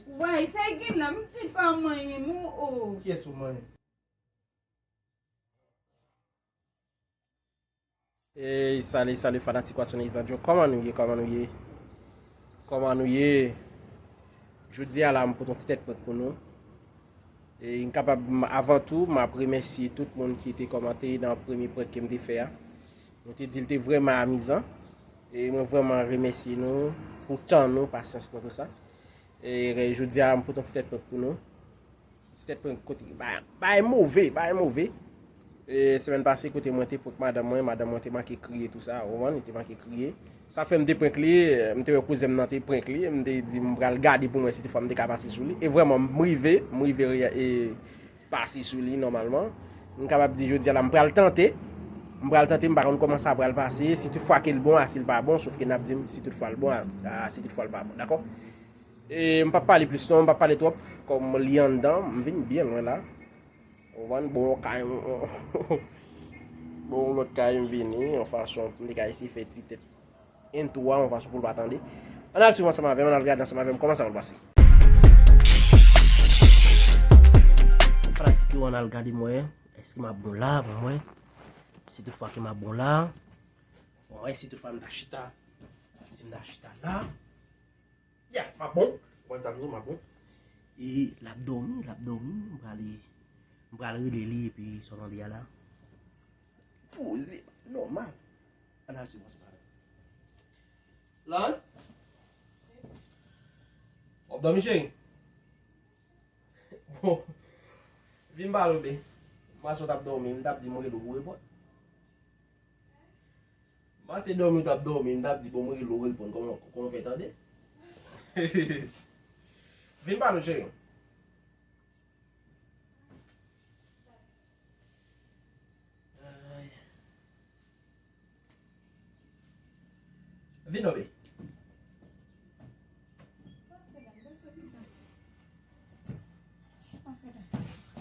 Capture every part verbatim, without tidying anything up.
Way, sa gen la, m di pa manyen m, o, o. Kiyès ou manyen? Ey, salut, salut fanatik Watson Exadio. Kòman nou ye? Kòman nou ye? Kòman nou ye? Jodi a la, m pote yon ti tèt prank pou nou. E m kapab, m, avan tou, m ap remèsye tout moun ki te kòmante nan premye prank ke m te fè a. Nou te di l te vrèman amizan. E mwen vrèman remèsye nou pou tan nou, pasyans nou, tou sa. E jodi a, m pote yon ti tèt prank pou nou. Ti tèt prank kote, bagay, bagay move, bagay move. E, semèn pase, kote mwen te prank madanm mwen, madanm mwen te manke kriye, tou sa, ou konprann, li te manke kriye. Sa fè m te prank li, m te wè kouzen m nan te prank li, m te di m pral gade pou m wè si toutfwa m te ka pase sou li. E vrèman, m rive, m rive, e, pase sou li nòmalman. M kapab di jodi a la, m pral tante. M pral tante, m pa konn kòman sa pral pase, si toutfwa ke l bon, a si l pa bon, sof ke n ap di m si toutfwa l bon, a, a si toutfwa l pa bon, dakò? E m p ap pale plis non, m p ap pale twòp, kòm li anndan, m vin byen lwen la. Ou konprann? Bon, yon kay, bon, yon lòt kay m vini, yon fason pou m te ka eseye fè ti tèt entwo a, yon fason pou l pa tande. Ann al swiv ansanm avè m, ann al gade ansanm avè m kòman sa pral pase. Fanatik yo, ann al gade m wè, èske m ap bon la, pou m wè si toutfwa ke m ap bon la. Bon, wè si toutfwa m ta chita, si m ta chita la. Ya, m ap bon. Bon, sa m di w, m ap bon. E l ap dòmi, l ap dòmi. M prale, m pral rele li epi sa w tande a la. Poze, nòmal. Ann al swiv ansanm avè m. Lan? W ap dòmi, cheri? Bon. Vin pale w, be. M panse w t ap dòmi, m t ap di m rele w pou reponn. M panse dòmi w t ap dòmi, m t ap di bon, m rele w, reponn kòman, kòman w fè tande. Vin pale w, cheri. Ay. Vin non, be.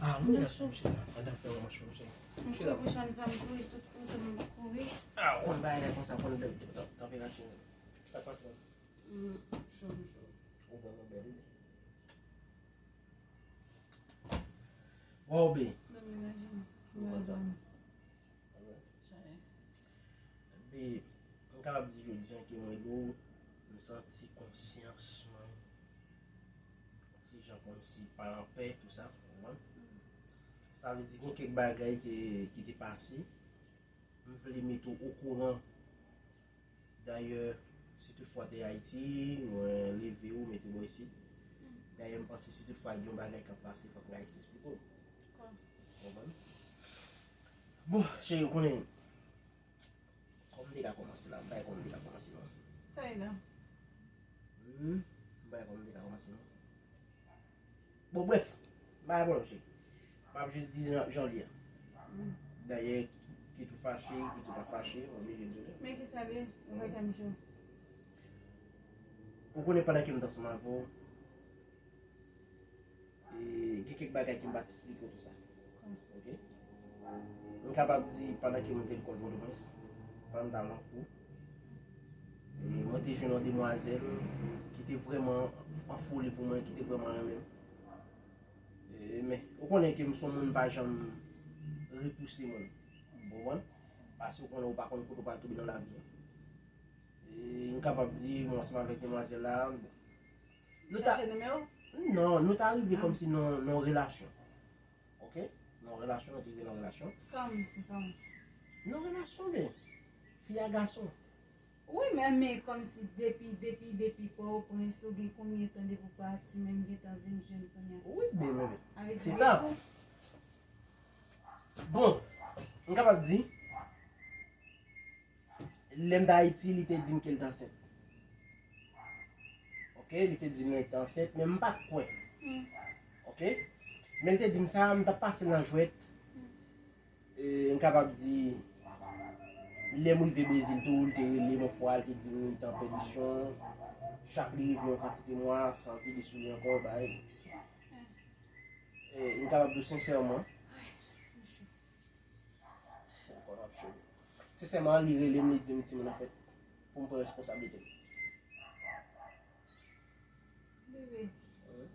Ah, mwen la sou machine la. Ann fè yon machine, machine. Mwen kouri pou chanm sa, m kouri tout kote, m kouri. Ah, ou konn bagay la konsa, konn tanperature. Sa k pase la? Mm, cho, cho. Ou vrèman bèl, wi. Wow, be. Ou konn sa. Sa ye. Epi, m kapab di jodi a ke mwen dou, m santi konsyans mwen yon ti jan kòmsi pa anpè, tou sa, ou konprann? Sa vle di gen kèk bagay ke, ki te pase. M vle mete w okouran. Dayè, si toutfwa te Ayiti, mwen leve w, mete w bò isit. Dayè, m panse si toutfwa gen yon bagay k ap pase, fòk m ka eseye esplike w. Konprann? Bon, cheri, ou konnen, kòman m te ka kòmanse la? M pa wè kòman m te ka kòmanse, non. Sa ye la? Hmm, m pa wè kòman m te ka kòmanse, non. Bon, brèf, m pa wè pwoblèm, cheri. M ap jis di jan, jan l ye a. Dayè, kit ou fache, kit ou pa fache, m oblije di w li. Men kisa l ye? Ou pa janm cho. Ou konnen pandan ke m t ansanm avè w, e, gen kèk bagay ke m pa t esplike w tou sa. Ok? M kapab di, pandan ke mwen te lekòl Pòtoprens, pandan m t al nan kou, e mwen te jwenn yon demwazèl ki te vrèman an foli pou mwen, ki te vrèman renmen m. E, men, ou konnen ke m se yon moun m pa janm repouse moun. Ou konprann? Paske ou konnen ou pa konn kote ou pral tonbe nan lavi a. E, m kapab di, mwen ansanm avèk demwazèl la, nou ta... Chache nimewo? Non, nou ta rive kòmsi nan, nan yon relasyon. Ok? Nan yon relasyon, nou te rive nan yon relasyon. Kòmsi, kòman? Nan yon relasyon, men. Fi a gason. Wi, men, men kòmsi depi, depi, depi Pòtoprens, ou gen konbyen tan depi w pati, men m gentan vin jwenn kounye a? Wi, men, men, men. Se sa. Bon, m kapab di, lè m t Ayiti, li te di m ke l t ansent. Ok, li te di m li te ansent, men m pa t kwè. Hmm. Ok? Men li te di m sa, m t ap pase nan jwèt. E, m kapab di, lè m rive Brezil tou, li te rele m yon fwa, li te di m li te an pèdisyon. Chak li rive yon kantite mwa, san vide sou li ankò, bay. E, m kapab di w sensèman. Sensèman, li rele m, li di m, "Timoun, anfèt, pou m pran responsablite m." Bebe. Wi.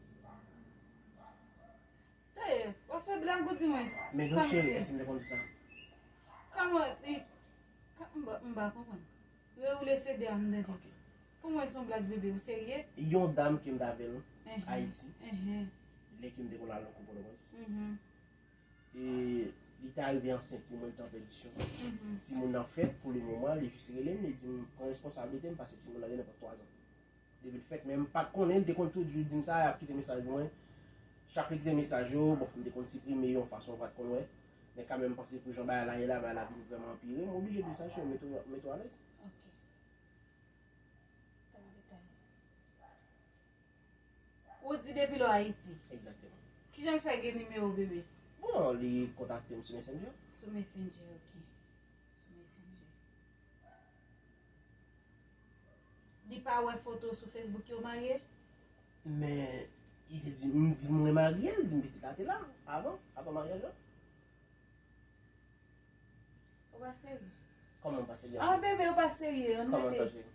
Ou di mwen, men non, cheri, èske m te konn di sa? Kòman, e, ka- m pa- m pa konprann. Rewoule C D a m tande. Ok. Pou mwen, se yon blag, bebe, ou serye? Yon dam ke m t avè l Ayiti, lè ke m te konn al nan kou Pòtoprens. E li te arive ansent pou mwen, li te an pèdisyon. Timoun nan fèt pou le moman, li jis rele m, li di m pran responsablite m, paske timoun nan gen nenpòt twa zan. Depi l fèt, men m pa t konnen, li te konn toujou di m sa, y ap kite mesaj pou mwen. Chak li kite mesaj yo, bon, m te konn siprime yo yon fason m pa t konn wè. Men kanmenm, m panse pou jan bagay la ye la, bagay la vin vrèman anpire, m oblije di sa, cheri, mete w, mete w alèz. Ok. Tan detay. Ou di depi lè w Ayiti? Egzakteman. Kijan l fè gen nimewo w, bebe? Bon, li kontakte m sou Messenger. Sou Messenger, ok. Sou Messenger. Li pa wè foto sou Facebook ke w marye? Men, li te di, m di m remarye, li di m pitit la te la, avan, avan maryaj la. Ou pa serye? Kòman m pa serye? Ah, bebe, ou pa serye, ann rete. Kòman sa, cheri?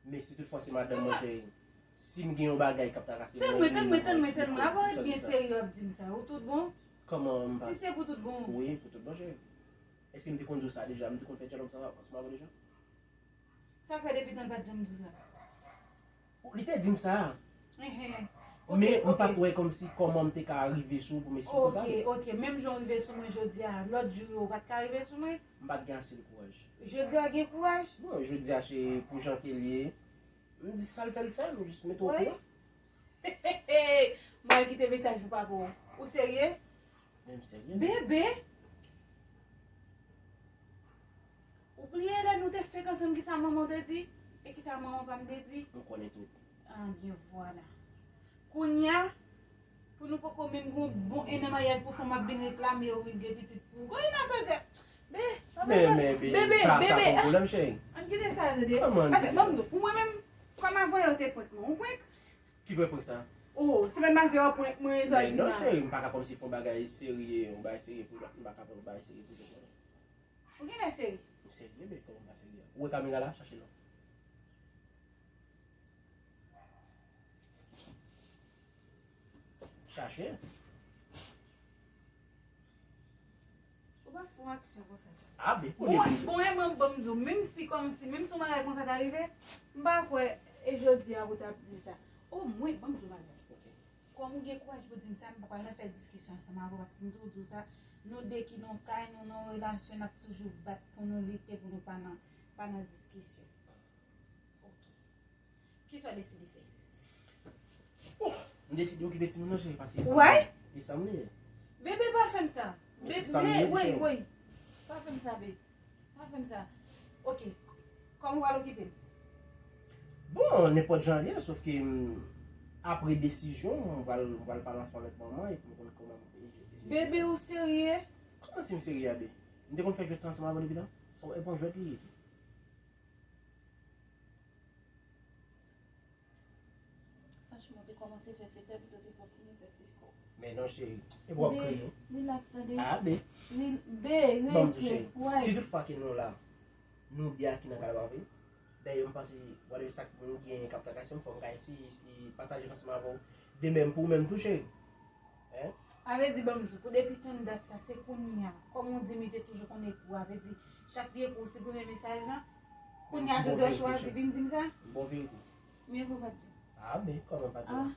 Men si toutfwa se madanm mwen, cheri, si m gen yon bagay k ap trakase mwen, tann mwen, tann mwen, tann mwen, tann mwen. Apa w ret byen serye w ap di m sa? Ou tout bon? Kòman m pa... Si se pou tout bon. Wi, pou tout bon, cheri. Èske m te konn di w sa deja? M te konn fè dyalòg sa ansanm avè w deja? Sa fè depi tan l pa t janm di w sa? Li te di m sa. Enhen. Men m pa t wè kòmsi kòman m te ka rive sou ou pou m esplike w sa. Ok, ok. Menm jan w rive sou mwen jodi a, lòt jou yo, ou pa t ka rive sou mwen? M pa t gen ase de kouraj. Jodi a gen kouraj? Bon, jodi a, se pou jan ke l ye. M di sa l fè, l fè, m jis mete w okouran. M al kite mesaj pou papa w. Ou serye? Men m serye. Bebe! Ou bliye lè nou te fenk ansanm, kisa manman w te di? E kisa manman pa m te di? M konnen tout. Ah, byen, vwala. Kounye a, pou nou poko menm gon bon ennan maryaj pou fanm ap vin reklame yo, wi, l gen pitit pou ou. Kounye a, sa te... Be, men, men, be, bebe, sa, sa bebe, pa yon pwoblèm, cheri. Ann kite sa, tande. Paske, ban m di w, pou mwen menm, kòm avan yo te prank mwen, ou prank? Ki prank, prank sa? Oh, semèn pase yo prank mwen, jodi a. Men non, cheri, m pa ka kòmsi fè yon bagay serye, yon bagay serye pou lòt, m pa ka fè yon bagay serye pou lòt. Ou genlè seri? M seri, men kòman m pa seri a? Ou wè kamera la? Chache non. Chache. Ou pa fè yon aksyon konsa. Ah, men pou bon, bon, e mwen, ban m di w, menm si kòmsi, menm si yon bagay konsa ta rive, m pa kwè e jodi a ou t ap di m sa. Omwen, ban m di w bagay. Ok. Kòm ou gen kouraj pou di m sa, m pa pral nan fè diskisyon ansanm avè w, paske m toujou di w sa, nou de ki nan kay, nou nan yon relasyon, n ap toujou bat pou nou lite, pou nou pa nan, pa nan diskisyon. Ok. Kisa w deside fè? Oh, m deside okipe timoun nan, cheri, paske e sa m ye. E sa m ye. Bebe, pa fè m sa. Bebe, wi, wi. Pa fè m sa, bebe. Pa fè m sa. Ok. Kòman w pral okipe l? Bon, nenpòt jan l ye, sòf ke m, apre desizyon, m pral, m pral pale ansanm avèk manman epi m konn kòman m... Bebe, ou serye? Kòman si m serye a, be? M te konn fè jwèt sa ansanm avè w depi tan? Se yon, e pa yon jwèt li ye. Franchman, w te kòmanse fè sekrè, pito w te kontinye fè sekrè. Men non, cheri. E w ap kriye. Relax, tande. Ah, be. Be, rete. Ban m di w, cheri. Si toutfwa ke nou la, nou de a ki nan kay la, pa vre? Dayè, m panse, whatever sa k moun gen k ap trakase m, fò m ka eseye, e, pataje l ansanm avè w. De menm pou ou menm tou, cheri. Hein? A vle di, ban m di w, pou depi tann dat sa, se kounye a. Kòm ou di m, li te toujou konn epi w, a vle di, chak li epi w siprime mesaj lan. Kounye a, jodi a, w chwazi vin di m sa? Bon verite. Men pou w pa t di m. Ah, men kòman pa di w? Ah.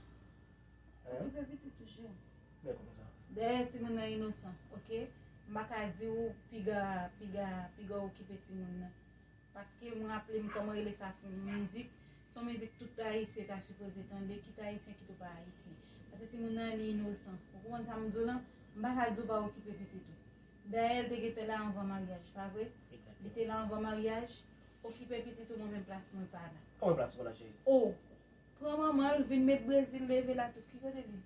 Hein? Okipe pitit ou, cheri. Men kòman sa? Dayè, timoun nan inosan, ok? M pa ka di w piga, piga, piga w okipe timoun nan. Paske m raple m kòman rele sa mizik. Se yon mizik tout Ayisyen ta sipoze tande, kit Ayisyen, kit ou pa Ayisyen. Paske timoun nan, li inosan. Ou konprann sa m di w lan? M pa ka di w pa okipe pitit ou. Dayè, l te gentan la anvan maryaj, pa vre? Egzakteman. Li te la anvan maryaj, okipe pitit ou, mwen menm plas mwen pa la. Kòman plas ou pa la, cheri? O! Pran manman l, vin met Brezil, leve l a tout. Ki kote li?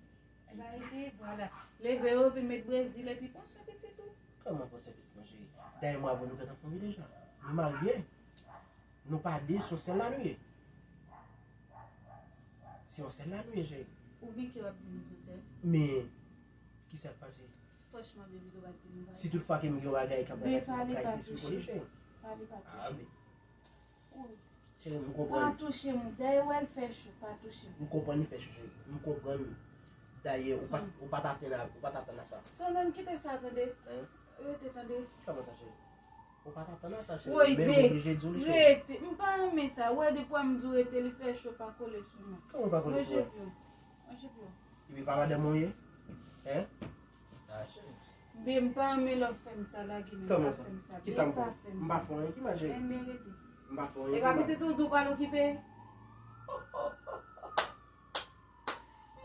Li pa Ayiti, vwala. Leve yo, vin met Brezil, epi pran swen pitit ou. Kòman pran swen pitit mwen, cheri? Dayè, mwen avè w nou gentan fè yon vi deja. Nou marye. Nou pa de, se yon sèl la nou ye. Se yon sèl la nou ye, cheri. Ou gen kè w ap di nou se yon sèl? Men, kisa k pase? Franchman, baby, ou pa di nou bagay. Si toutfwa ke m gen yon bagay k ap trakase m, m ka eseye esplike w li, cheri. Pale pa touche. Ah, men. Cheri, m konprann. Pa touche m. Dayè, wè l fè cho, pa touche m. M konprann li fè cho, cheri. M konprann. Dayè, ou pa, ou pa t atann a, ou pa t atann a sa. Sonnen, kite sa, tande. Hein? Rete, tande. Kòman sa, cheri? Ou pa t atann a sa, cheri. Woy, men m be, oblije di w li, cheri. Rete. M pa renmen sa. Wè, depi m di w rete, li fè cho pa kole sou mwen. Kòman pa kole sou mwen? Ranje pye w. Ranje pye w. Epi pa madanm mwen ye? Hein? Ah, cheri. Be, m pa renmen lè w fè m sa, lage m, pa fè m sa. Kisa m fè? M pa fè w anyen, ki mache? Enben, rete. M pa fè w anyen. E pa pitit ou di w pral okipe?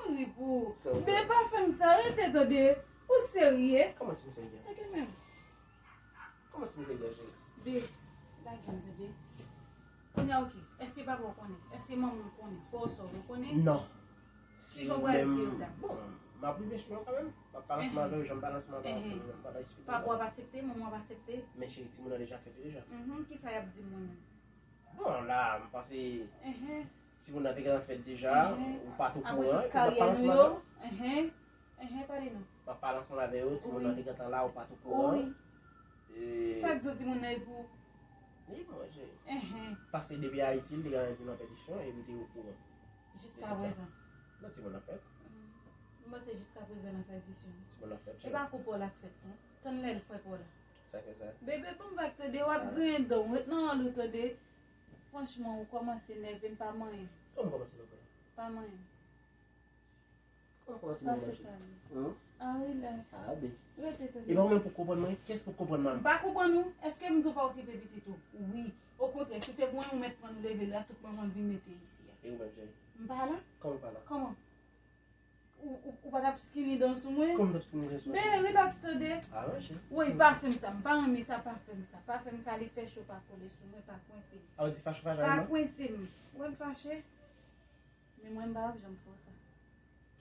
M ri pou ou. Be, pa fè m sa, rete tande. Ou serye? Kòman si m serye? Lage men. Kòman si m serye, cheri? Be, lage m tande. Kounye a, oke. Èske papa w konnen? Èske manman w konnen? Frè w, sè w, yo konnen? Non. Kijan w pral di yo sa? Bon, m ap rive sou yo kanmenm. M ap pale ansanm avè yo, jan m pale ansanm avè w, m ap eksplike sa. Papa w ap aksepte, manman w ap aksepte? Men cheri, timoun nan deja fèt yo deja. Mhm, kisa y ap di m mwen menm? Bon, la, m panse timoun nan te gentan fèt deja, ou pa t okouran, epi m ap pale ansanm avè yo. Enhen, pale non. M ap pale ansanm avè yo, timoun nan te gentan la, ou pa t okouran. Wi. E sa k di w timoun nan e pou ou? Li pou mwen, cheri. Enhen. Paske depi Ayiti, li te gentan di nan pèdisyon, e m te okouran. Jiskaprezan. Non, timoun nan fèt. M panse jiskaprezan nan pèdisyon. Timoun nan fèt, cheri. E pa kou pa w la k fèt non. Tann lè l fè pa w la. Sa k fè sa? Bebe, ban m vag tande, w ap griyen dan w, ret nan ròl ou tande. Franchman, ou kòmanse nève m, pa manyen. Kòman kòmanse nève? Pa manyen. Kòman kòmanse nève, cheri? Pa fè sa non. Ah, relax. Ah, be. Rete tande. E pa ou menm pou konprann mwen, kiyès pou konprann mwen? M pa konprann ou. Èske m di w pa okipe pitit ou? Wi. Okontrè, si se pou mwen, ou mèt pran nou leve la, tout mwen mwen vin mete isi a. E ou menm, cheri? M pa la. Kòman ou pa la? Kòman? Ou, ou, ou pa t ap skinny dan sou mwen? Kòman m t ap skinny dan sou mwen? Ben, relax tande. Ah, mache. Woy, pa fè m sa, m pa renmen sa, pa fè m sa. Pa fè m sa, li fè cho pa kole sou mwen, pa kwense m. A, ou di fache w fache avè m? Pa kwense m. Ou wè m fache? Men mwen, m pa ap janm fè w sa.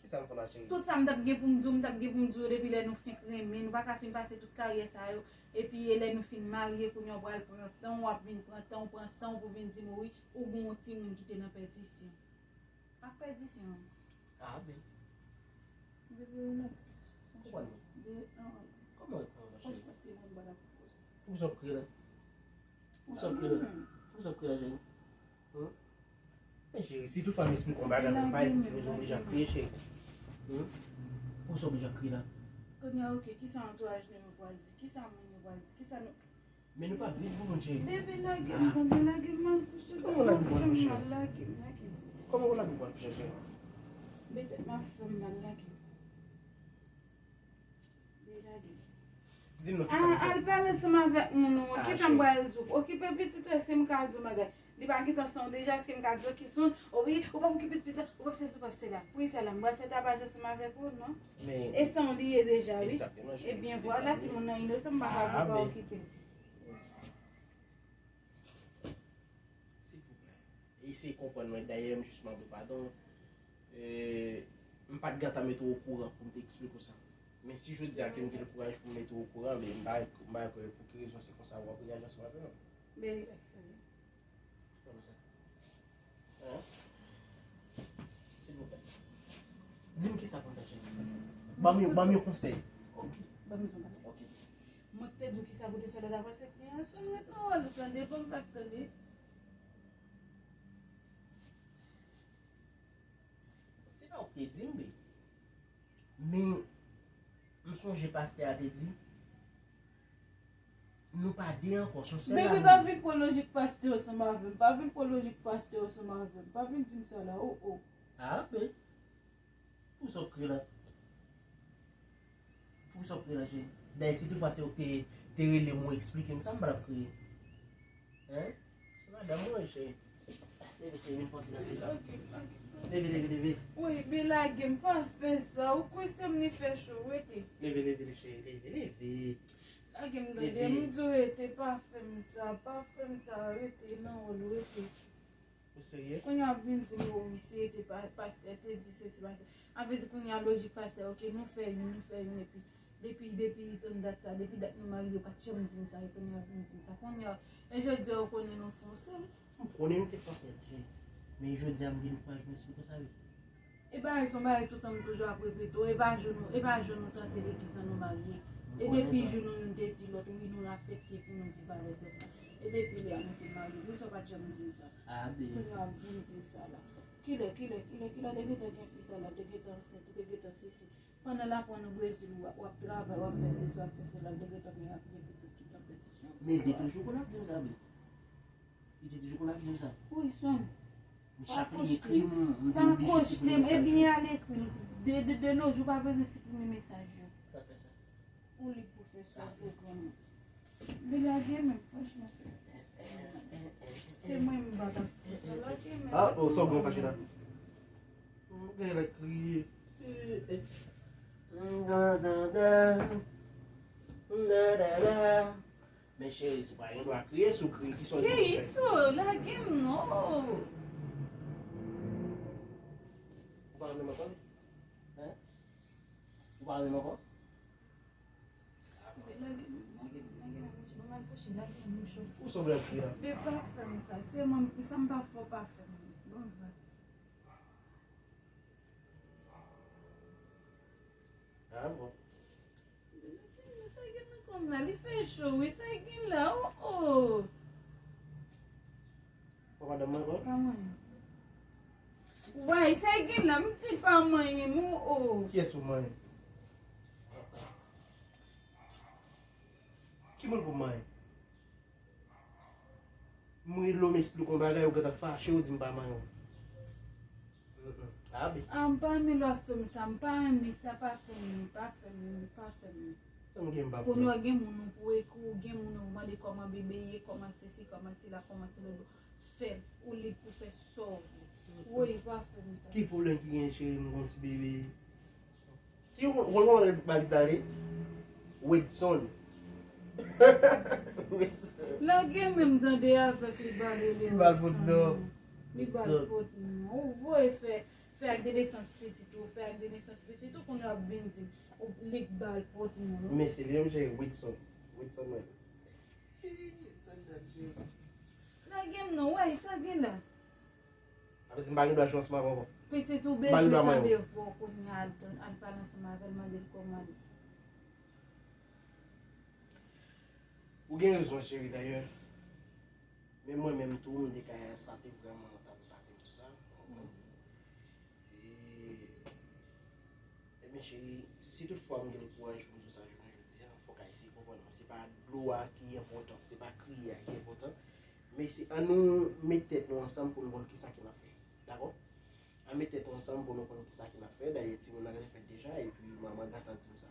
Kisa m fè w la, cheri? Tout sa m t ap gen pou m di w, m t ap gen pou m di w depi lè nou fenk renmen. Nou pa ka fin pase tout karyè sa yo. Epi, e lè nou fin marye, kounye a w pral pran tan w, w ap vin pran tan w, pran san w pou vin di m, wi, ou gen yon timoun ki te nan pèdisyon. Ak pèdisyon. Ah, ben. Bebe, relax. Konprann mwen. Kòman ret nan cheri? Franchman, se mwen m pa dakò. Poukisa w ap kriye la? Poukisa w ap kriye la? Poukisa w ap kriye la, cheri? Hmm? Men cheri, si toutfwa m esplike w yon bagay, ou pa ret, ou oblije ap kriye, cheri. Hmm? Poukisa w oblije ap kriye la? Kounye a, oke, kisa antouraj nou yo pral di? Kisa moun yo pral di? Kisa nou Men nou p ap viv pou moun, cheri. Bebe, lage m, tande, lage m al kouche. Kòman w lage m pou al kouche? Lage m, lage m. Kòman w lage m pou al kouche, cheri? Bebe, tèt m ap fè m mal, lage m. Bebe, lage m. Di m non, kisa m fè? Ah, al pale ansanm avèk moun ou an. Kisa m pral di w? Okipe pitit ou, èske m ka di w bagay? Li pa gentan san w deja, èske m ka di w, oke, son, o wi, ou p ap okipe pitit la, ou p ap sesi, ou p ap sela. Pou kisa la, m pral fè tapaj ansanm avèk ou, non? E san w li ye deja, wi. Ebyen, vwala, timoun nan inosan, m pa ka di w pa okipe l. Silvouplè, eseye konprann mwen. Dayè, m jis mande w padon. E, m pa t gentan mete w okouran pou m te eksplike w sa. Men si jodi a ke m gen kouraj pou m mete w okouran, men m pa, m pa kwè pou ki rezon se konsa w ap reyaji ansanm avè m. Men rilaks, tande. Kòman sa? Hein? Silvouplè. Di m kisa pou m fè, cheri. Ban m yon, ban m yon konsèy. Ok, ban m di w bagay. Ok. Mwen te di w kisa pou te fè lè w t ap pase kliyan an, son ret nan wòl ou tande, ban m vag tande. Se pa ou k te di m, be. Men, m sonje pastè a te di, nou pa de ankò, se yon sèl lamoun. Bebe, pa vin pran lojik pastè ansanm avè m. Pa vin pran lojik pastè ansanm avè m. Pa vin di m sa la, o, o. Ah, ben. Poukisa w ap kriye la? Poukisa w ap kriye la, cheri? Dayè, si toutfwa se ou k te, te rele m, ou eksplike m sa, m pa t ap kriye. Hein? Se madanm mwen, cheri. Leve, cheri, vin fè yon ti danse la. Leve, leve, leve. Woy, be lage m, pa fè sa. Ou kwè sè m li fè cho, rete. Leve, leve, cheri, leve, leve. Lage m tande, m di w rete, pa fè m sa, pa fè m sa, rete nan wòl ou, rete. Ou serye? Kounye a w ap vin di m, o, wi, se te pa-, pastè te di sesi, pastè. A vle di kounye a lojik pastè, oke, nou fè youn, nou fè youn, epi depi, depi tann dat sa, depi dat nou marye, yo pa t janm di m sa, e kounye a w ap vin di m sa. Kounye a, e jodi a, ou konnen nou fè yon sèl. M konnen nou te fè yon sèl, men jodi a, m gen kouraj, m esplike w sa, wi. E bagay se yon bagay toutan m toujou ap repete w, e pa jou nou, e pa jou nou tante legliz lan nou marye. E depi jou nou youn te di lòt, wi, nou aksepte pou nou viv avèk lòt la. E depi lè a nou te marye, wi, sa w pa t janm di m sa. Ah, ben. Kounye a w vin di m sa la. Kilè, kilè, kilè, kilè w te gentan gen fi sa la, w te gentan ansent, w te gentan Sesi. Pandan l aprann o Brezil, w ap, w ap travay, w ap fè sesi, w ap fè sela, l te gentan gen, gen pitit ki t ap pèdi sou. Men li te toujou konn ap di m sa, wi. Li te toujou konn ap di m sa. Wi, son. M chak li ekri m, m te oblije siprime mesaj yo. Pa kochte m, ebyen al ekri l. De, de, de nos jours, pa bezwen siprime mesaj yo. Sa fè sa. Ou lik pou fè sa pwogram. Men lage menm, franchman, se, se mwen m pa t ap fè sa. Lage menm. Ah, oh, sa w gen w fache la? M gen lè kriye. Da, da, da. Da, da, da. Men cheri, si w pa gen dwa kriye, si w kriye, ki sa w di pou fè? Ki iso? Lage m non. Ou pa renmen m ankò? Hein? Ou pa renmen m ankò? Lage m, lage m, lage m, mwen al kouche, lage m, mwen cho. Ou sanble ap kriye la. Bebe, pa fè m sa. Se mwen, sa m pa fè w pa fè m. Bon, va. Ah, bon. Sa gen nan kò m la, li fè cho, wi, sa gen la, oh, oh. Papa madanm mwen ankò? Pa manyen. Way, sa gen la, m di pa manyen m, oh, oh. Kiyès ou manyen? Ki moun pou m manyen? M rele w, m esplike w yon bagay, ou gentan fache, ou di m pa manyen w. Mm, mm. Abi. Ah, m pa renmen lè w ap fè m sa, m pa renmen sa, pa fè m, pa fè m, pa fè m. Sa m gen m pa fè. Kounye a gen moun ou pou ekri, ou gen moun ou mande kòman bebe ye, kòman sesi, kòman sela, kòman sela, fè l, ou lik pou fè sa w vle. Mm, mm. Woy, pa fè m sa. Ki pwoblèm ki gen cheri, m gon ti bebe? Ki w, w konn kòman l ba li sa rele? Wedson. Wedson. Lage menm tande avèk li ba l rele Wedson. Li ba l pot non. Li ba l pot non. Ou voye fè, fè ak de nesans pitit ou, fè ak de nesans pitit ou, kounye a w ap vin di m, ou, li k ba l pot non. Men se li menm cheri, Wedson. Wedson mwen. Wedson t ap jwe. Lage m non, wè, sa gen la. Sa vle di m pa gen dwa jwe ansanm avè w ankò. Pitit ou bezwen tande vwa w kounye a, al, al pale ansanm avè l, mande l kòman l ye. Ou gen rezon, cheri, dayè. Men mwen menm tou, m te ka sa te vrèman ta pou tate m tou sa. E, ebyen, cheri, si toutfwa m gen kouraj pou m di w sa jounen jodi a, fòk a eseye konprann mwen. Se pa dlo a ki enpòtan, se pa kriye a ki enpòtan. Men se, ann nou met tèt nou ansanm pou nou konn kisa ke n ap fè. Dakò? Ann met tèt nou ansanm pou nou konn kisa ke n ap fè. Dayè, timoun nan gentan fèt deja, epi manman gentan di m sa.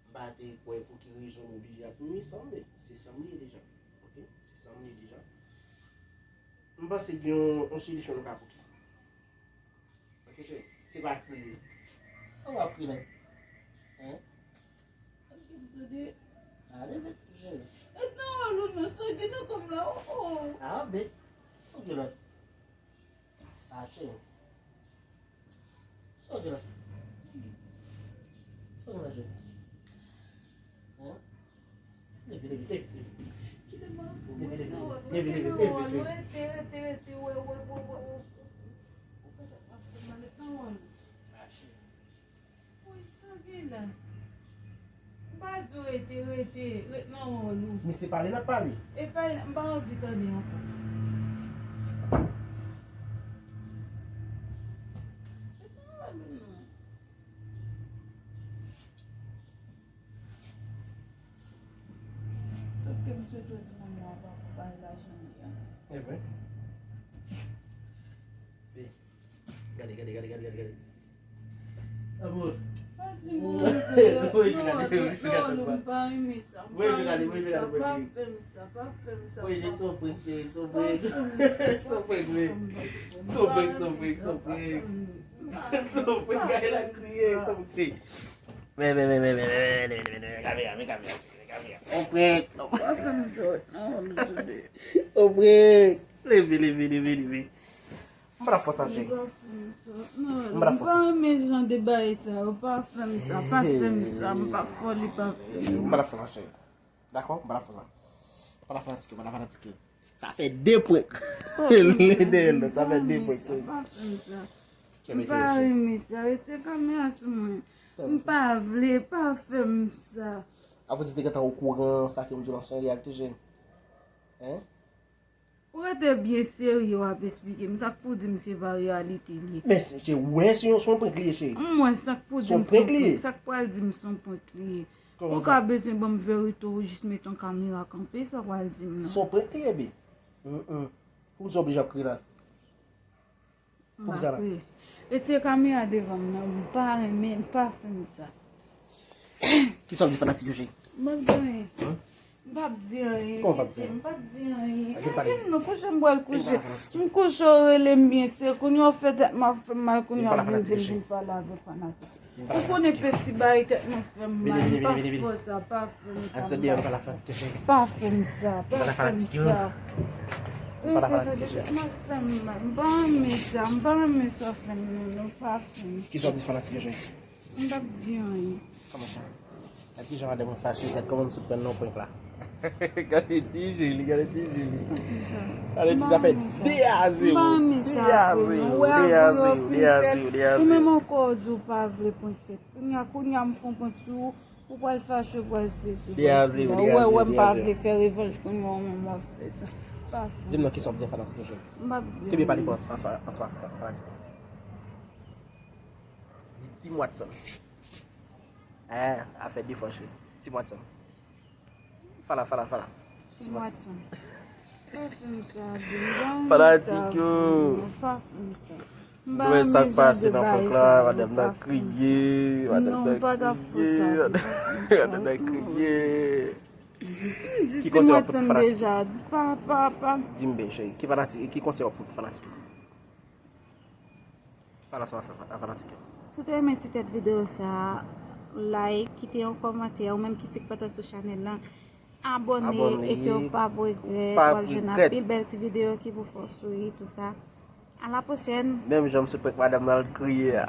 M pa te kwè pou ki rezon m oblije ap mouri san m, men se san m li ye deja. Oke? Se san m li ye deja. M panse gen yon, yon solisyon nou ka pote. Oke, cheri? Se pa kriye. Sa w ap kriye la? Hein? Tande. Ale vit, cheri. Et nan wòl ou non, sa gen nan kò m la, oh, oh. Ah, bèt. Oke, la. Ah, cheri. Sa w gen la? Sa w gen la, cheri? Hein? Leve, leve, leve, leve. Kite m ap fou. Leve, leve, leve, leve, leve, cheri. Rete, rete, rete, wè, wè, wè, wè, wè. Ou fè tèt m ap fè mal, ret nan wòl ou. Ah, cheri. Woy, sa gen la? M pa di w rete, rete, ret nan wòl ou. Misye pale, n ap pale. E pa, m pa anvi tande ankò. Ret nan wòl ou non. Sòf ke m swete w di manman w pa pou bay lajan li a. E vre? Gade, gade, gade, gade, gade, gade. Amour. Pa di m ou rete la. Woy, gade, woy, gade, woy, gade. Non, non, m pa renmen sa. M pa renmen sa. Pa fè m sa, pa fè m sa. Woy, li son prank, cheri, son prank. Pa fè m sa, pa fè m sa. Son prank, wi. Son prank, son prank, son prank. Son prank, gade la kriye, son prank. Men, men, men, men, men, men, men, men, men, men, kamera, men kamera, men kamera. Son prank. Pa fè m sa, non, tande. Son prank. Leve, leve, leve, leve. M pa t ap fè w sa, cheri. Ou pa fè m sa. Non, m pa t ap fè w sa. M pa renmen jan de bagay sa yo. Pa fè m sa, pa fè m sa. M pa fè w li, pa fè m. M pa t ap fè w sa, cheri. Dakò? M pa t ap fè w sa. M pa t ap fanatike, m pa t ap fanatike. Sa fè de prank. Pa fè m sa, non, sa fè de prank, cheri. Pa fè m sa. M pa renmen sa. Retire kamera sou mwen. M pa vle, pa fè m sa. Avè w di te gentan okouran sa ke m di w lan se yon reyalite, cheri. Hein? Ou rete byen serye w ap esplike m. Sa k pou di m se pa reyalite li ye. Men se, se, wè se yon, se yon prank li ye, cheri. M wè sa k pou di m se yon prank. Sa k pral di m se yon prank li ye. Ou ka bezwen ban m verite w jis met yon kamera kanpe, sa w pral di m nan. Se yon prank li ye, babe. Pou sa w oblije ap kriye la. Pou sa la. E se kamera devan m nan, m pa renmen, m pa fè m sa. Kisa w di fanatik yo, cheri? M p ap di anyen. M p ap di anyen. M p ap di anyen. M p ap di anyen. Gade m nan, kouche m pral kouche. M kouche, w rele m byen, se kounye a w fè tèt m ap fè m mal, kounye a w vin di m vin pale avèk fanatik. Ou konnen peti bagay tèt mwen fè m mal. M pa fè sa, pa fè m sa. Ann sot deyò, nou pral al fanatik yo, cheri. Pa fè m sa, pa fè m sa. Nou pral al fanatik yo, cheri. Tèt mwen fè m mal. M pa renmen sa, m pa renmen sa fè m nan, non, pa fè m sa. Kisa w ap di fanatik yo, cheri? M p ap di anyen. Kòman sa? Gad kijan madanm mwen fache, gad kòman m sot pran nan yon prank la. Gade ti je li, gade ti je li. Gade ti je, sa fè de a zewo. De a zewo, de a zewo, de a zewo. Ou menm ankò w di w pa vle prank fèt. Kounye a, kounye a m fè yon prank sou ou, ou pral fache, ou pral se sou prank sila. Ou wè, wè m pa vle fè revanj, kounye a ou menm w ap fè sa. Pa fè sa. Di m non, kisa w ap di a fanatik yo, cheri? M p ap di anyen. Kenbe pale pou ansanm avèk fanatik yo. Di Tim Watson. Eh, afè de fwa, cheri. Tim Watson. Fala, fala, fala. Tim Watson. Pa fè m sa, Abdou. Fanatik yo. Pa fè m sa. Nou wè sa k pase nan prank la, madanm nan kriye, madanm nan kriye, madanm nan kriye. Ki konsèy w ap pote pou fanatik yo? Di m byen, cheri, ki fanatik, ki konsèy w ap pote pou fanatik yo? Pale ansanm avèk fanatik yo. Si w te renmen ti tèt videyo sa, like, kite yon kòmantè, ou menm ki fèk pase sou chanèl la, abòne e ke w p ap regrèt, w ap jwenn anpil bèl ti videyo ki pou fè w souri, tou sa. A la pwochèn! Menm jan m sot prank madanm nan, l kriye a.